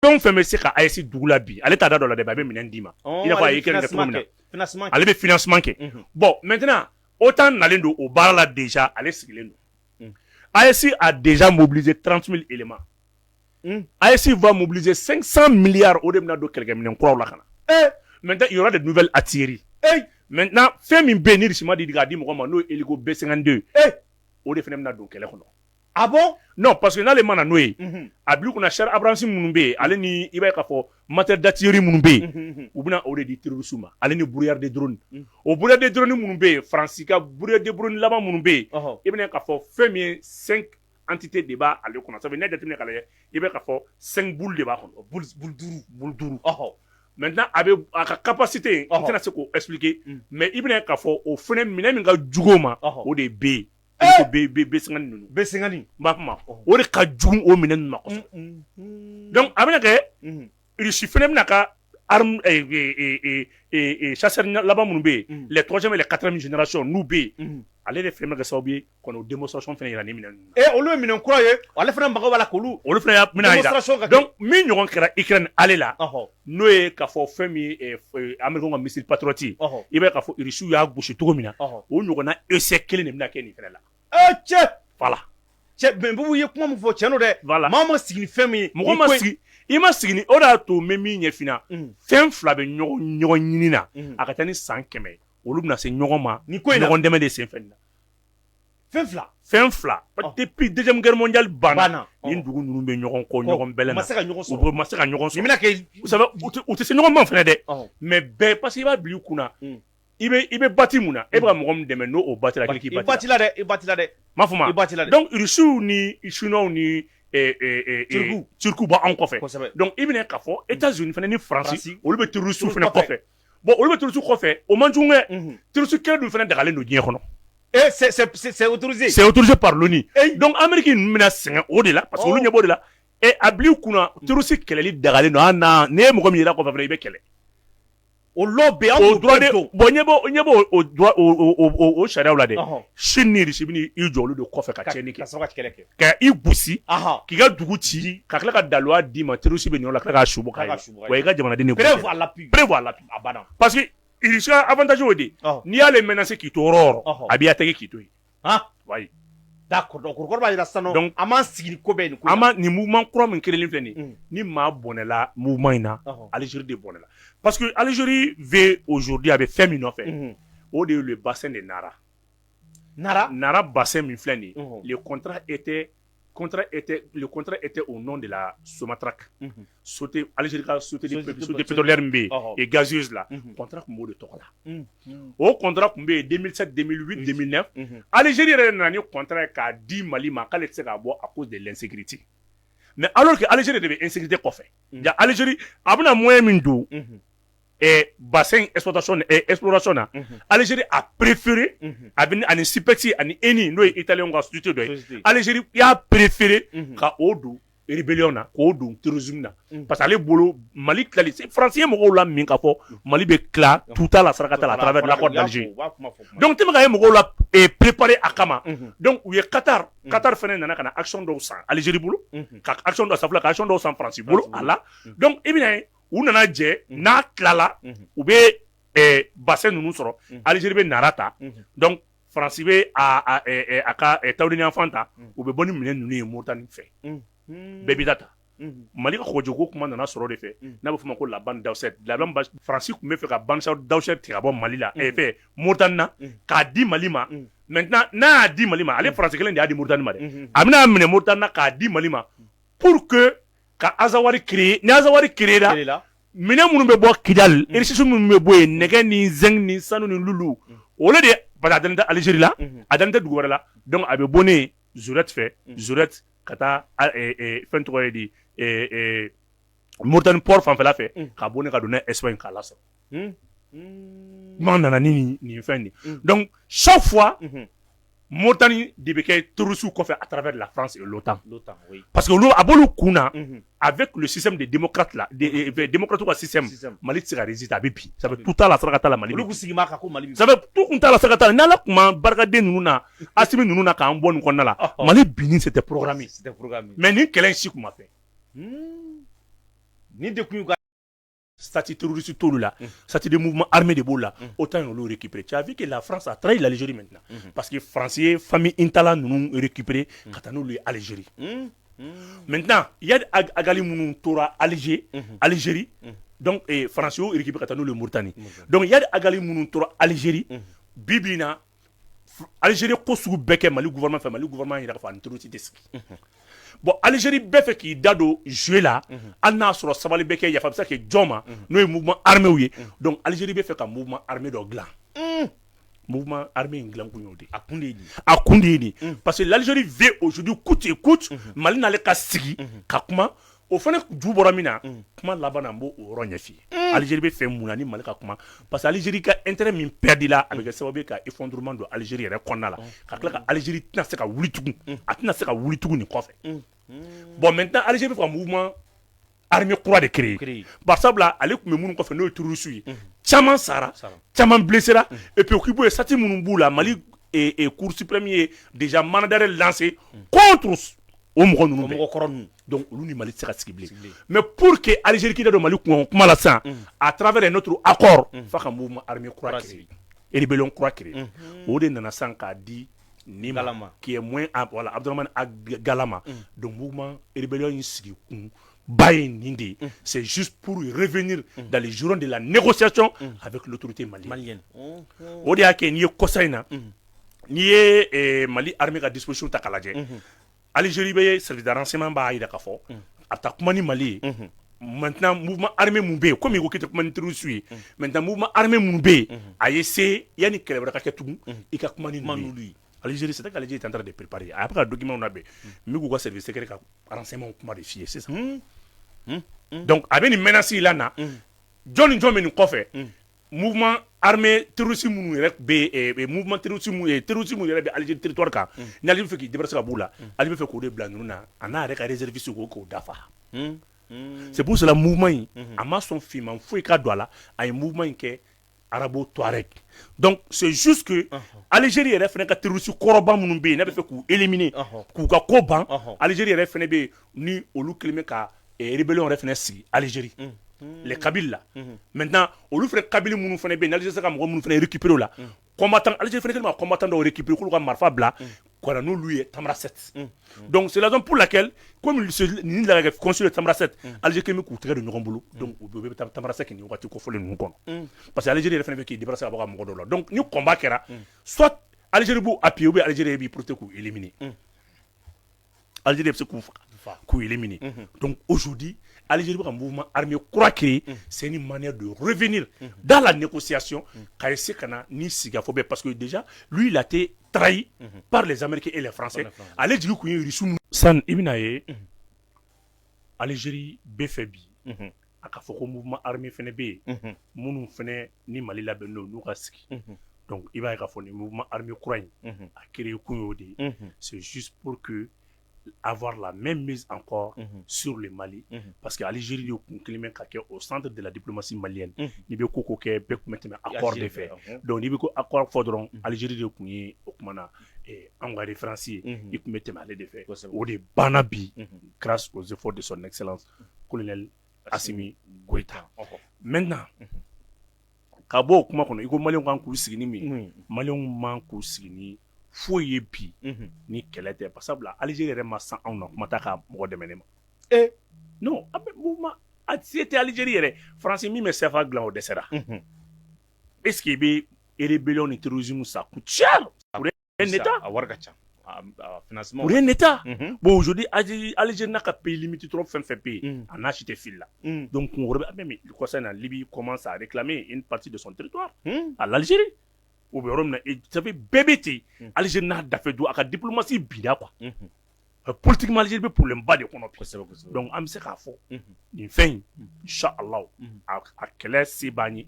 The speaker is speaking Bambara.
Fɛn o fɛn bɛ se ka AES dugu la bi, ale t'a da dɔ la dɛ, a bɛ minɛn d'i ma. I n'a fɔ a ye Ukraine kɛ cogo min na, ale bɛ financement kɛ. Bon, maintenant, OTAN nalen don o baara la déjà, ale sigilen don. AES a déjà mobilisé 30 000 éléments. AES va mobiliser 500 milliards, o de bɛna don kɛlɛkɛminɛn kuraw la ka na. Maintenant, il y aura de nouvelles artilleries. Maintenant, fɛn min bɛ yen ni Russie ma deli k'a di mɔgɔ ma, n'o ye hélico B52, o de fana bɛna don kɛlɛ kɔnɔ. Ah bon? Non, parce que n'ale ma na n'o ye, a bil'i kunna char Abrams minnu bɛ yen, ale ni i b'a ye k'a fɔ matériel d'artillerie minnu bɛ yen, u bɛna o de di terroristes ma, ale ni brouillard de drone. O brouillard de drone minnu bɛ yen, Faransi ka brouillard de drone laban minnu bɛ yen, i bɛna k'a fɔ fɛn min ye cinq entités de b'a ale kɔnɔ. Sabu n'i y'a jateminɛ k'a lajɛ, i bɛ k'a fɔ cinq boules de b'a kɔnɔ. Boule, boule duuru. Boule duuru. Maintenant, a bɛ a ka capacité, n tɛna se k'o expliquer, mais i bɛna k'a fɔ o fana minɛn min ka jugu o ma, o de bɛ yen. B B B50 ninnu. B50. N b'a kuma, o de ka jugu o minɛn ninnu ma kosɛbɛ. Donc a bɛna kɛ Russie fana bɛna ka arme chasseur laban minnu bɛ yen, les troisième et les quatrième génération, n'u bɛ yen, ale de fana bɛ kɛ sababu ye ka n'o démonstration fana yira ni minɛn ninnu na. Olu ye minɛn kura ye, ale fana mago b'a la k'olu. Olu fana bɛna yira. Donc min ɲɔgɔn kɛra Ukraine ale la, n'o ye k'a fɔ fɛn min ye Américain ka missile Patriot, i b'a ye k'a fɔ Russie y'a gosi cogo min na, o ɲɔgɔnna essai kelen de bɛna kɛ nin fana la. Cɛ. Voilà. Cɛ, mais Bubu ye kuma min fɔ, tiɲɛ don dɛ. Voilà. Maa ma sigi ni fɛn min ye. Mɔgɔ ma sigi, i ma sigi ni o de y'a to n bɛ min ɲɛf'i ɲɛna. Fɛn fila bɛ ɲɔgɔn ɲini na, a ka ca ni san 100 ye, olu bɛna se ɲɔgɔn ma. Nin ko in na, ɲɔgɔn dɛmɛ de senfɛ nin na. Fɛn fila. Fɛn fila. Depuis Deuxième Guerre mondiale banna, nin dugu ninnu bɛ ɲɔgɔn kɔ, ɲɔgɔn bɛlɛn na. U ma se ka ɲɔgɔn sɔrɔ. U ma se ka ɲɔgɔn sɔrɔ. Nin bɛna kɛ. U tɛ se ɲɔgɔn ma fana dɛ. Mais bɛɛ, parce que i b'a bila i kunna, i bɛ bati mun na, e bɛ ka mɔgɔ min dɛmɛ, n'o o bati la, k'i bati la dɛ, i bati la dɛ. M'a fɔ ma. I bati la dɛ. Donc Russiw ni Chinois ni Turku b'anw kɔfɛ. Donc i bɛna k'a fɔ États-Unis fana ni Faransi, olu bɛ terroristes fana kɔfɛ. Bon, olu bɛ terroristes kɔfɛ, o man jugu dɛ. Terroriste kɛlɛ dun fana dagalen don diɲɛ kɔnɔ. Et c'est autorisé. C'est autorisé par l'ONU. Donc Amérique ninnu bɛna sɛgɛn o de la, parce que olu ɲɛ b'o de la. Et a bil'i kunna, terroriste kɛlɛli dagalen don. Hali n'a n'i ye mɔgɔ min yera kɔfɛ fana, i bɛ kɛlɛ. O lɔ bɛ o droit de. Bon, ɲɛ b'o o droit, o sariyaw la dɛ. Chine ni Russie bɛ i jɔ olu de kɔfɛ ka tiɲɛni kɛ. Ka sɔrɔ ka kɛlɛ kɛ. Ka i gosi, k'i ka dugu ci, ka tila ka daluya d'i ma, terroriste bɛ nin yɔrɔ la, ka tila k'a su bɔ k'a ye. Wa i ka jamanaden de. Preuve à l'appui. Preuve à l'appui. A banna. Parce que Russie ka avantage y'o de ye. N'i y'ale menacer k'i to yɔrɔ o yɔrɔ, a b'i attaquer k'i to yen. Oui. D'accord, donc o kɔrɔ b'a jira sisan nɔ. Donc an m'an sigi ni ko bɛɛ ye nin ko in an na. ma nin mouvement kura min créé filɛ nin ye, ni maa bɔnɛla mouvement in na, Algérie de bɔnɛla, parce que Algérie veut aujourd'hui, a bɛ fɛn min nɔfɛ, o de ye le bassin de Nara. Nara. Nara bassin min filɛ nin ye, le contrat était au nom de la Sonatrach. Société Algérie ka société pétrolière min bɛ yen et gazeuse la, contrat tun b'o de tɔgɔ la. O contrat tun bɛ yen 2007, 2008, 2009. Algérie yɛrɛ nana ni contrat ye k'a di Mali ma, k'ale tɛ se k'a bɔ à cause de l'insécurité. Mais alors que Algérie de bɛ insécurité kɔfɛ. Ja Algérie a bɛna moyen min don bassin exploitation, exploration na, Algérie a préféré, a bɛ ani SIPEX ani ENI, n'o ye italien ka société dɔ ye, Algérie y'a préféré ka o don rébellion na, k'o don terrorisme na, parce que ale bolo Mali tilali, Faransi ye mɔgɔw la min k'a fɔ Mali bɛ tila tu t'a la, saraka t'a la, à travers l'accord d'Alger. Donc tellement que a ye mɔgɔw la préparer a kama, donc u ye Qatar, Qatar fana nana ka na action dɔw san Algérie bolo, ka action dɔw san, ka action dɔw san Faransi bolo a la. Donc i bɛna ye, u nana jɛ, n'a tilala, u bɛ bassin ninnu sɔrɔ. Algérie bɛ Nara ta, donc Faransi bɛ a ka Tawudeni fan ta, u bɛ bɔ ni minɛn ninnu ye Moritani fɛ, bɛɛ b'i ta ta. Mali ka kɔgɔjiko kuma nana sɔrɔ de fɛ, n'a bɛ fɔ o ma ko la bande d'Aousserd. La bande, Faransi tun bɛ fɛ ka bande d'Aousserd tigɛ ka bɔ Mali la, fɛ Moritani na, k'a di Mali ma. Maintenant, n'a y'a di Mali ma, ale Faransi kelen de y'a di Moritani ma dɛ, a bɛna minɛ Moritani na k'a di Mali ma pour que ka Azawadi créer. Ni Azawadi créer la, minɛn minnu bɛ bɔ Kidali, richesse minnu bɛ bɔ yen, nɛgɛ ni zinc ni sanu ni lulu, olu de, parce que a dalen tɛ Algérie la, a dalen tɛ dugu wɛrɛ la. Donc a bɛ bɔ ne Zouérate fɛ, Zouérate ka taa fɛn tɔgɔ ye di, Moritani port fanfɛla fɛ, ka bɔ ne ka don n'a Espagne k'a lasɔrɔ. Kuma nana ni nin fɛn de. Donc chaque fois, Mauritanie de bɛ kɛ terroriste kɔfɛ à travers la France et l'OTAN, parce que olu a b'olu kun na, avec le système de démocrate là, de démocrate ka système, Mali tɛ se ka résister, a bɛ bin. Ça fait tout t'a la, saraka t'a la, Mali. Olu k'u sigi ma kan ko Mali bi. Ça fait tout kun t'a la, saraka t'a la. N'Ala kun ma barikaden ninnu na, Asimi ninnu na, k'an bɔ nin kɔnɔna la, Mali binni, c'était programmé. C'était programmé. Mais nin kɛlɛ in si kun ma fɛ. Ni de kun y'u ka Statut terroriste t'olu la, statut de mouvement armé de b'o la. OTAN y'olu récupéré. Tu as vu que la France a trahi l'Algérie maintenant, parce que France ye famille Intalla ninnu récupéré ka taa n'olu ye Algérie. Maintenant, Iyad Ag Ghali minnu tora Alger, Algérie, donc France y'o récupéré ka taa n'olu ye Mauritanie. Donc Iyad Ag Ghali minnu tora Algérie, bi bi in na, Algérie ko sugu bɛɛ kɛ Mali gouvernement fɛ. Mali gouvernement yɛrɛ k'a fɔ a ni terroriste tɛ sigi. Bon, Algérie bɛɛ fɛ k'i da don jeu la, hali n'a sɔrɔ sabali bɛ kɛ, yafa bɛ se ka kɛ jɔn ma, n'o ye mouvement armé ye. Donc Algérie bɛ fɛ ka mouvement armé dɔ dilan. Mouvement armé in dilan kun y'o de ye. A kun de ye nin. A kun de ye nin, parce que l'Algérie veut aujourd'hui coûte que coûte Mali n'ale ka sigi ka kuma. O fana ju bɔra min na, kuma laban na, n b'o o yɔrɔ ɲɛf'i ye. Algérie bɛ fɛ mun na ni Mali ka kuma? Parce que Algérie ka intérêt min perdu la, a bɛ kɛ sababu ye ka effondrement don Algérie yɛrɛ kɔnɔna la, ka tila ka Algérie tɛna se ka wuli tugun, a tɛna se ka wuli tugun nin kɔfɛ. Bon, maintenant, Algérie bɛ fɛ ka mouvement armée kura de créer. Créer. Bari sabula ale tun bɛ minnu kɔfɛ, n'o ye terroriste ye, caman sara, caman blessera. Et puis o k'i bɔ yen, statut minnu b'u la, Mali Cour suprême ye déjà mandat d'arrêt lancé contre o mɔgɔ ninnu O bɛɛ. mɔgɔ kɔrɔ ninnu. Donc olu ni Mali tɛ se ka sigi bilen. Bilen. Mais pour que Algérie k'i da don Mali kunko kuma la sisan, à travers un autre accord, f'a ka mouvement armé kura Kura créer, sigi. Rébellion kura créer. O de nana sisan k'a di nin ma, Galama. qui est moins, ah, voilà, Abdourahmane Ag Galama. Donc mouvement rébellion in sigi kun ba ye nin de ye. C'est juste pour revenir dans les jalons de la négociation avec l'autorité malienne. Malienne. O de y'a kɛ, n'i ye kɔsa in na, n'i ye Mali armée ka disposition ta k'a lajɛ, Algérie bɛ service de renseignement b'a jira k'a fɔ a bɛ taa kuma ni Mali ye. Maintenant, mouvement armé mun bɛ yen, komi i ko k'i tɛ kuma ni terroriste ye, maintenant mouvement armé mun bɛ yen, a ye se yanni kɛlɛ wɛrɛ ka kɛ tugun, i ka kuma ni Kuma ninnu n'olu ye. ye. Algérie, c'est que l'Algérie est en train de préparer. A bɛ ka document labɛn n bɛ k'u ka service secret ka renseignement kuma de f'i ye sisan. Donc a bɛ nin menace la na, jɔn ni jɔn bɛ nin kɔfɛ? Mouvement armé terroriste minnu yɛrɛ bɛ mouvement terroriste minnu ye, terroriste minnu yɛrɛ bɛ Algérie territoire kan, ni Algérie bɛ fɛ k'i débarrasser ka b'u la, Algérie bɛ fɛ k'o de bila ninnu na, a n'a yɛrɛ ka réserviste k'o dafa. C'est pour cela mouvement in, a ma sɔn finman foyi ka don a la. A ye mouvement in kɛ arabo touareg. Donc c'est juste que Algérie yɛrɛ fana ka terroriste kɔrɔba minnu bɛ yen, n'a bɛ fɛ k'u éliminer, k'u ka ko ban. Algérie yɛrɛ fana bɛ yen, ni olu kɛlen bɛ ka rébellion yɛrɛ fana sigi Algérie, les Kabyles là. Maintenant, olu fana Kabyles minnu fana bɛ yen, n'Algérie sera ka mɔgɔ minnu fana récupérer o la, combattant, Algérie fana kɛlen bɛ ka combattant dɔw récupérer k'olu ka marifa bila ka na n'olu ye Tamanrasset. Donc c'est la raison pour laquelle, comme nin la kɛ consul de Tamanrasset, Algérie kɛlen bɛ k'u tɛgɛ don ɲɔgɔn bolo. Donc u bɛɛ bɛ taa Tamanrasset nin waati kofɔlen ninnu kɔnɔ, parce que Algérie yɛrɛ fana bɛ k'i débarrasser ka bɔ ka mɔgɔ dɔw la. Donc ni combat kɛra, soit Algérie b'u appuyer, ou bien Algérie b'i profiter k'u éliminer. Algérie bɛ se k'u faga, k'u éliminer. Donc aujourd'hui, Algérie bɛ ka mouvement armé kura créer, c'est une manière de revenir dans la négociation, ka essayer ka na ni sigikafɔ bɛɛ, parce que déjà lui, il a été trahi par les Américains et les Français. Ale jigi kun ye Russe minnu san, i bɛna ye Algérie bɛ fɛ bi a ka fɔ ko mouvement armé fɛnɛ bɛ yen minnu fɛnɛ ni Mali labɛnnen don n'u ka sigi. Donc i b'a ye k'a fɔ nin mouvement armé kura in, a créé kun y'o de ye. C'est juste pour que avoir la même mise encore sur le Mali, parce que Algérie de kun kelen bɛ ka kɛ au centre de la diplomatie malienne. N'i bɛ ko ko kɛ, bɛɛ kun bɛ tɛmɛ accord de fɛ. Donc n'i bɛ ko accord fɔ dɔrɔn, Algérie de kun ye o kuma na anw ka référence ye, i kun bɛ tɛmɛ ale de fɛ. O de banna bi grâce aux efforts de son excellence colonel Assimi Goïta. Maintenant, ka bɔ o kuma kɔnɔ, i ko maliyɛnw kan k'u sigi ni min ye, maliyɛnw man k'u sigi ni foyi ye bi ni kɛlɛ tɛ, parce que Algérie yɛrɛ ma san anw na, kuma t'a ka mɔgɔ dɛmɛ ne ma. Non, a bɛ mouvement a se tɛ Algérie yɛrɛ. France min bɛ CFA dilan, o dɛsɛra. Est ce que i bɛ rébellion ni terrorisme, ça coûte cher pour un état. A wari ka ca. A financement. Pour un état. Bon, aujourd'hui, Algérie n'a ka pays limitrophe fɛn fɛn bɛ yen, a n'a si tɛ fili la. Donc kun wɛrɛ bɛ même kɔsa in na, Libye commence à réclamer une partie de son territoire à l'Algérie. O bɛ yɔrɔ min na, ça fait bɛɛ bɛ ten. Algérie n'a dafɛ don, a ka diplomatie binna quoi. Politiquement, Algérie bɛ problème ba de kɔnɔ bi. Kosɛbɛ kosɛbɛ. Donc an bɛ se k'a fɔ nin fɛn in, inchallah, a kɛlɛ se b'an ye.